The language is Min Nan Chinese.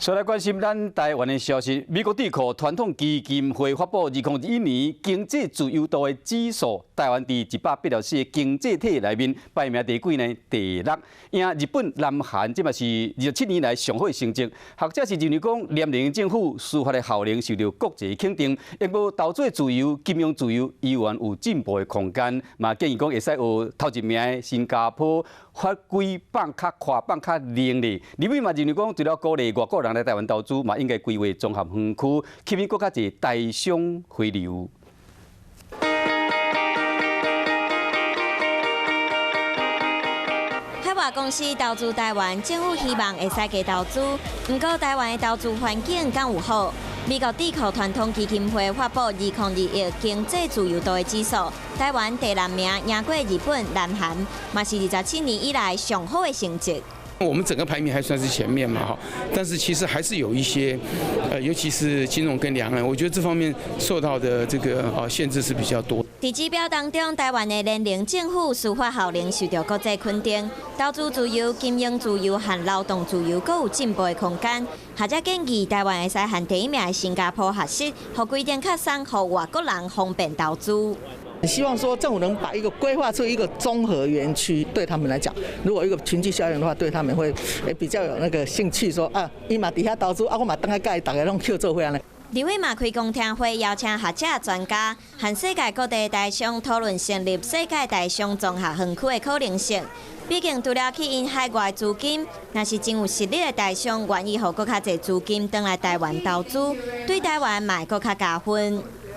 再來關心咱台灣的消息，美國智庫傳統基金會發布2021年經濟自由度的指數，台灣佇184個經濟體內面排名第幾呢？第六，贏日本、南韓，這嘛是27年來上好的成績。學者是認為講，連任政府司法的效能受到國際肯定，不過投資自由、金融自由依然有進步的空間。嘛建議講會使學頭一名的新加坡，法規放較寬、放較靈咧。立委嘛認為講，除了鼓勵外國人來台灣投資，嘛應該規劃綜合園區，吸引閣較濟台商回流。海外公司投資台灣，政府希望會使加投資，毋過台灣的投資環境敢有好？美國智庫傳統基金會發布2021經濟自由度的指數，台灣第六名，贏過日本、南韓，嘛是27年以來上好的成績。我們整個排名還算是前面嘛，哈，但是其實還是有一些，尤其是金融跟兩岸，我覺得這方面受到的這個限制是比較多。佇指標當中，台灣的連任政府司法效能受到國際肯定，投資自由、金融自由和勞動自由閣有進步的空間。學者建議台灣會使向第一名的新加坡學習，予規定較鬆，予外國人方便投資。希望說政府能把一個規劃出一個綜合園區，對他們來講，如果一個群聚效應的話，對他們會比較有那個興趣說，說啊，伊嘛佇遐投資，啊，我嘛轉來共伊逐家攏抾做伙按呢。立委嘛開公聽會，邀請學者、專家和世界各地台商討論成立世界台商綜合園區的可能性。畢竟除了吸引海外資金，若是真有實力的台商願意予閣較濟資金轉來台灣投資，對台灣嘛會閣較加分。